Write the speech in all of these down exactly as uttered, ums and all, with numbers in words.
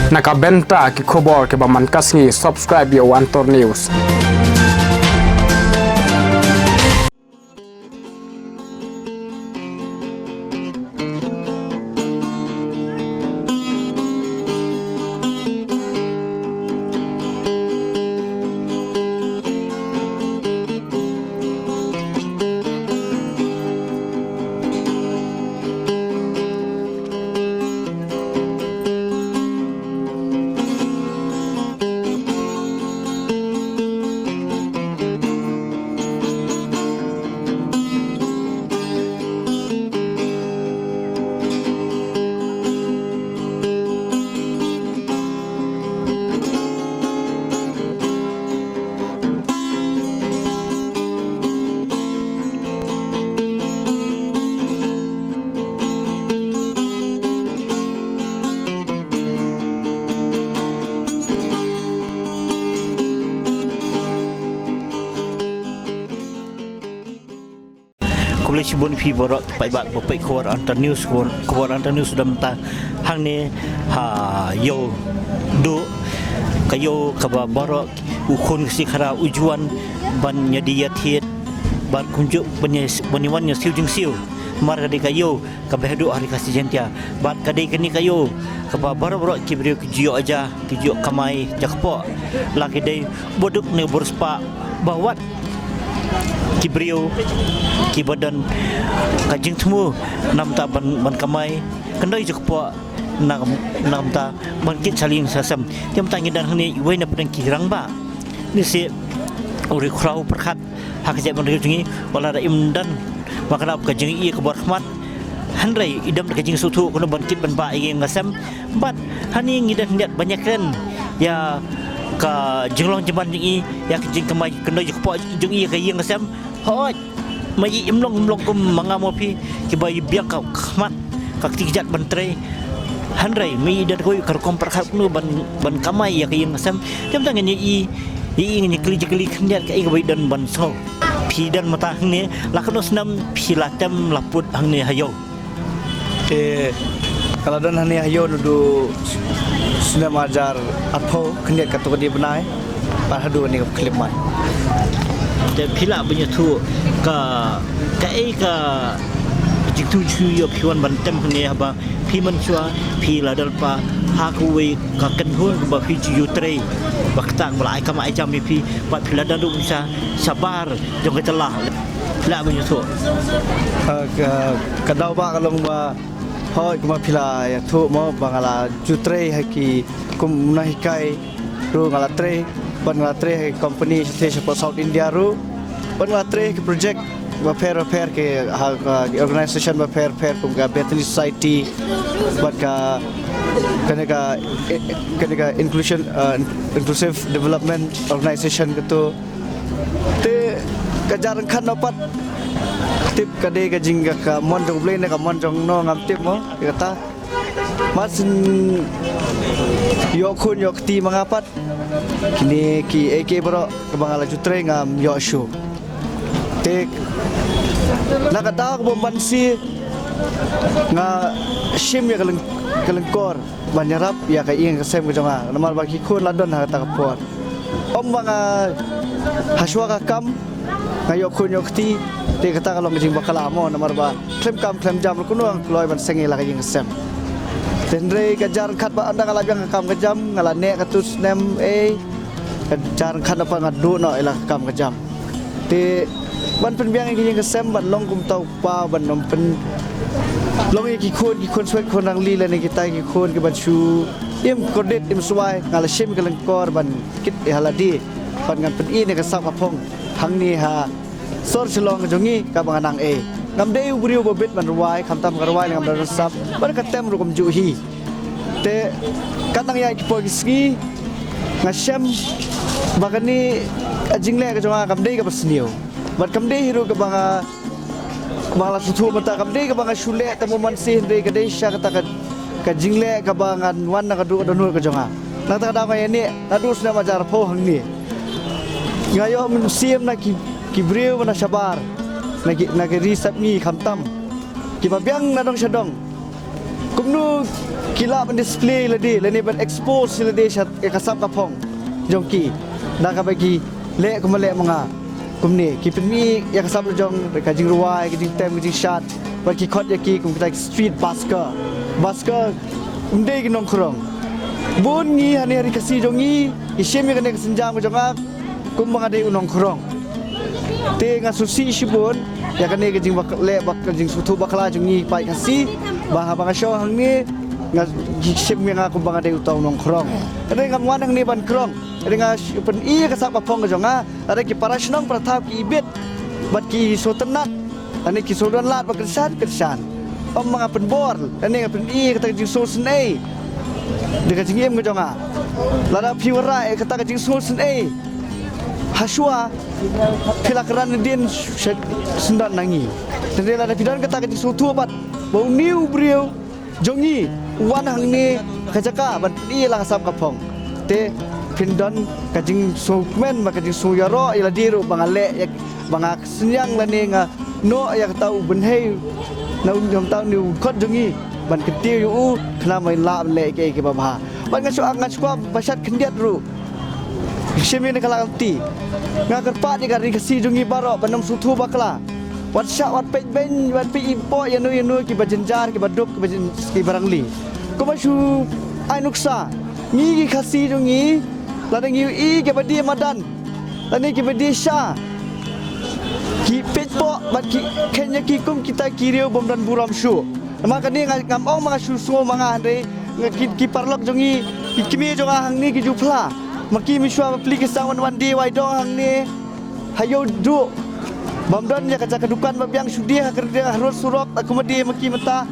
Na ka bynta ki khubor kiba man ka sngi, subscribe ïa u Antor News. Khublei shibun phi baroh paidbah ba peit khubor Antor News, khubor, khubor Antor News da mynta hangne ha Ïew Duh, ka ïew kaba baroh u khun ka sngi khadar u juan ban ïa die ïa thied, bad kumjuh ban ïa, ban ïa wan ïa siew jingsiew. Namar ka dei ka ïew kaba haduh ha ri Khasi Jaiñtia, bad ka dei kane ka ïew kaba baroh baroh ki briew ki ju ïoh ja, ki ju ïoh kamai jakpoh. La ki dei u baduk ne u bariewspah, ba wat ki briew kiba don ka jingthmu na ka bynta ban, ban kamai khyndai jakpoh, na, na ka bynta ban kit sha ïing sha sem. Te mynta ngi don hangne iwei na pdeng ki rangbah, ne shi u riewkhraw pyrkhat ha ka jaitbynriew jong ngi, wat la da im don ba ka dap ka jingïohi ka bor khmat, hynrei i don ka jingsngewthuh kumno ban kit ban bah ïa ka ïing ka sem. Bad hangne ngi don khyndiat ban ïakren ïa ka jinglong jingman jong i, ïa ka jingkamai khyndai jakpoh jong i ïa ka ïing ka sem. Hooid, ma i im long, im long kum ma nga ma phi kiba i biang ka khmat, ka kti kjat ban trei. Hynrei ma i don kawei ka rukom pyrkhat kumno ban, ban kamai ïa ka ïing ka sem. Te mynta ngin ïa i, ïa i ngin ïa kylli jingkylli khyndiat kaei kaba i don ban sngew. Phi don mynta hangne la katno snem phi la tem la put hangne ha Ïew? Te nga la don hangne ha Ïew naduh snem ar hajar arphew, khyndiat katto katne bnai, bad haduh kane ka khyllipmat. Te phi lah ban ïathuh ka, kaei ka jingtip jong phi ïa phi wan ban tem hangne, haba phi mynshuwa phi la don pat ha kawei ka kynhun kaba phi ju ïoh trei, ba kata kaba la ai kam ai jam ïa phi, bad phi la don ruh sha shabar jong ka jylla. Lah ban ïathuh. Ah, ka, ka daw ba ka long ba, hooid, kumba phi la ïathuh mo, ba nga la ju trei ha ki kum u nonghikai ruh nga la trei, bad nga la trei ha ki company shatei shapoh South India ruh, bad nga la trei ha ki project bapher bapher ki, ha, ha ki organization bapher bapher kum ka Bethany Society, bad ka, kane ka, eh, kane ka inclusion, eh, inclusive development organization kato. Te ka jingryngkat noh pat, tip ka dei ka jing ka, ka mon jong U Blei ne ka mon jong no ngam tip mo, ïa kata. Mar shu ïoh khun ïoh kti ma nga pat, kine kiei kiei baroh kaba nga la ju trei ngam ïoh shuh. Te na ka daw kaba mynta nga shim ïa ka lyng-, ka lyngkor ban ïarap ïa ka ïing ka sem ka jong nga, namar ba ki khun la don ha kata ka por. Ym ba nga hashwa ka kam nga ïoh khun ïoh kti, te kata ka long ka jingbakla mo, namar ba khlem kam khlem jam ruh kumno ngan kloi ban seng ïa la ka ïing ka sem. Te hynrei ka jingryngkat ba ynda nga la biang ka kam ka jam, nga la neh katto snem, eh, ka jingryngkat na pat nga duh noh ïa la ka kam ka jam. Te ban pynbiang ïa ka ïing ka sem, ban long kum uta u kpa, ban ym pynlong ïa ki khun, ki khun swet, khun rangli lane kita ki khun kiban shu im kordit im swai, nga la shim ka lyngkor ban kit ïa lade, bad ngan pyni ïa ka sap ka phong hangne ha sor Shillong jong ngi kaba nga nang ei. Ngam dei u briew ba bit ban rwai, khamtam ka rwai ngam da don sap, bad ka tem ruh kumjuh hi. Te ka nang ïaid ki por ki sngi nga shem ba kane ka jingleh ka jong nga kam dei kaba sniew, bad kam dei hi ruh kaba nga, ba nga la sngewthuh mynta, kam dei kaba nga shu leh te mo man shi, hynrei ka dei sha kata ka, ka jingleh kaba ngan wan na ka dohnud ka jong nga. Na kata ka daw nga ïa neh naduh snem ar hajar arphew hangne. Nga ïoh mynsiem na ki, ki briew ba na shabar, na ki, na ki ri sepngi khamtam, kiba biang na dong sha dong. Kum Kumno ki lah ban display lade lane ban expose lade sha ïa ka sap ka phong jong ki, da kaba ki leh kumba leh ma nga. Kumne ki pynmih ïa ka sap jong ka jingrwai, ka jingtem, ka jingshad, bad ki khot ïa ki kum kita ki street busker. Busker ym dei ki nongkhrong. Bun ngi hangne ha ri Khasi jong ngi ki shim ïa kane ka sienjam ka jong nga kumba nga dei u nongkhrong. Te nga sngewsih shibun ïa kane ka jingbak-, leh bak-, ka jingsngewthuh bakla jong ngi paid Khasi, ba haba nga shong hangne nga, ki shim ïa nga kumba nga dei uta u nongkhrong. Hynrei ngam wan hangne ban krong. Hynrei nga sh-, pyn-i ïa ka sap ka phong ka jong nga. Lada ki para shnong para thaw ki ibit bad ki sngewtynnat, lane ki sngewdon lad ba kyrshan, kyrshan. Ym ma nga pynbor, lane nga pyn-i kata ka jingsngew sngewsynei da ka jingim ka jong nga. Lada phi wanrah ïa kata ka jingsngew sngewsynei, hashwa phi la kren nadien sha, syndon na ngi. Hynrei lada phi don kata ka jingsngewthuh bad ba une u briew jong ngi u wan hangne ka jaka ban pyn-i la ka sap ka phong, te phin don ka jingsngewkmen bad ka jingsngewïaroh ïa lade ruh ba nga leh ïa, ba nga synñiang lane nga noh ïa kata u bynhei na u, na uta une u dkhot jong ngi ban kyntiew ïa u khnang ba ngin lah ban leh ïa kiei kiba bha. Bad nga shu, nga shu kwah ba shad khyndiat ruh. Shim ïa kane ka lynti. Nga kyrpad ïa ka ri Khasi jong ngi baroh ban ym sngewthuh bakla. Wat shah, wat peit beiñ, wat peit ipoh ïano ïano kiba jynjar, kiba duk, kiba jyn-, kiba rangli. Kumba shu ai nuksa, ngi ki Khasi jong ngi, lada ngi ïohi kiba die madan, lane kiba die sha, ki peit poh bad ki kheiñ ïa ki kum kita ki riew bym don burom shuh. Namar kane nga, ngam ong ma nga shu sngew ma nga, hynrei nga, ki, ki paralok jong ngi, ki kmie jong nga hangne ki ju phla. Ma ki mynshuwa ba plie ki sang wan, wan die wai dong hangne ha Ïewduh. Bym don ïa ka jaka dukan ba biang, shu die ha kyrdeng harud surok, ha kumba die ma ki mynta.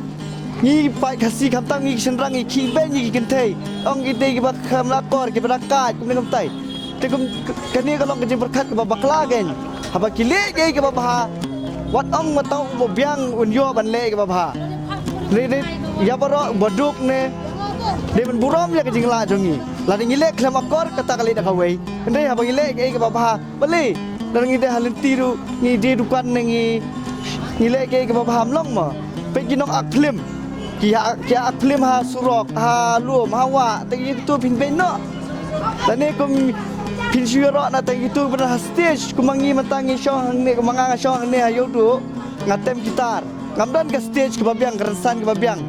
Ngi paid Khasi khamtam ngi ki shynrang ngi khih beiñ ïa ki kynthei. Ong ki dei kiba kham la akor, kiba la kait, kumne kumtai. Te kum k-, kane ka long ka jingpyrkhat kaba bakla keiñ. Haba ki leh kaei kaba bha, wat ong ma tang uba biang un ïoh ban leh kaba bha. Dei, dei ïa baroh, uba duk ne, dei ban burom ïa ka jinglah jong ngi. Lada ngi leh khlem akor, kata ka leit da kawei. Hynrei haba ngi leh kaei kaba bha, balei? Lada ngi dei ha lynti ruh, ngi die dukan ne ngi, ngi leh kaei kaba bha, ym long mo. Peit ki nong act film, ki ha, ki act film ha surok, ha lum, ha wah, te kito phin beiñ noh. Lane kum phin shu ïaroh na te kito ba ha stage, kum ma ngi mynta ngi shong hangne, kum ma nga nga shong hangne ha Ïewduh, nga tem guitar. Ngam don ka stage kaba biang, ka rynsan kaba biang.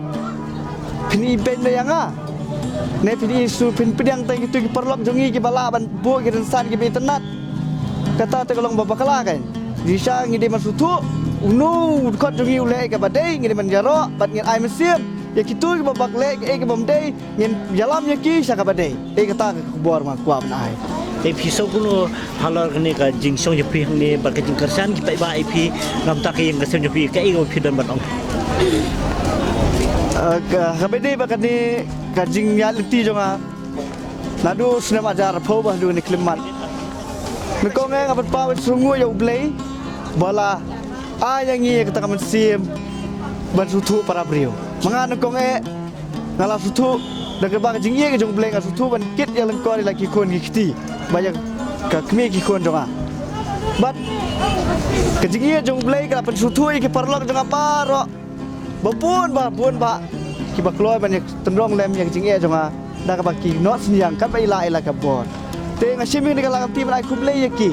Phin i beiñ da ïa nga. Ne phin i shu, phin pdiang tang kito ki paralok jong ngi kiba lah ban buh ki rynsan kiba itynnat. Kata te ka long ba bakla keiñ. Jingshisha ngi dei ban sngewthuh, uno u dkhot jong ngi u leh kaba dei, ngi dei ban ïaroh bad ngin ai mynsiem ïa kito kiba bak leh kaei kaba ym dei, ngin ïalam ïa ki sha kaba dei. Te kata ka khubor ma nga kwah ban ai. Te phi sngew kumno halor kane ka jingshong jong phi hangne bad ka jingkyrshan ki paidbah ïa phi, namar ka ïing ka sem jong phi, kaei kaba phi don ban ong? Ah, ka, kaba dei ba kane ka jingïaid lynti jong nga naduh u snem hajar arphew ba haduh kane khyllipmat. Nyngkong eh nga pynpaw sngewbha ïa U Blei ba la ai ïa ngi kata ka mynsiem ban sngewthuh para briew. Ma nga nyngkong eh nga la sngewthuh da kaba ka jingïeit ka jong U Blei, nga sngewthuh ban kit ïa lyngkor ïa la ki khun ki kti, ba ïa ka kmie ki khun jong nga. Bad ka jingïeit jong U Blei ka la pynsngewthuh ïa ki paralok jong nga baroh ba bun bah, bun bah kiba kloi ban ïa tynrong lem ïa ka jingïeit jong nga da kaba ki noh synñiang katba i lah i la ka bor. Te nga shim ïa kane ka lynti ban ai khublei ïa ki,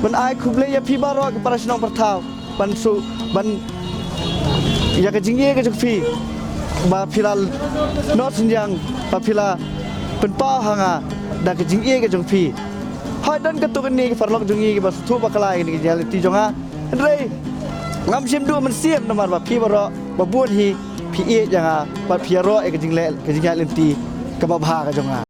ban ai khublei ïa phi baroh ki para shnong para thaw. Ban shu, ban ïa ka jingïeit ka jong phi ba phi la noh synñiang, ba phi la pynpaw ha nga da ka jingïeit ka jong phi. Hooid, don katto katne ki paralok jong ngi kiba sngewthuh bakla ïa kane ka reality jong nga. Hynrei ngam shym duh mynsiem namar ba phi baroh ba bun hi phi ïeit ïa nga bad phi ïaroh ïa ka jingleh, ka jingïaid lynti kaba bha ka jong nga.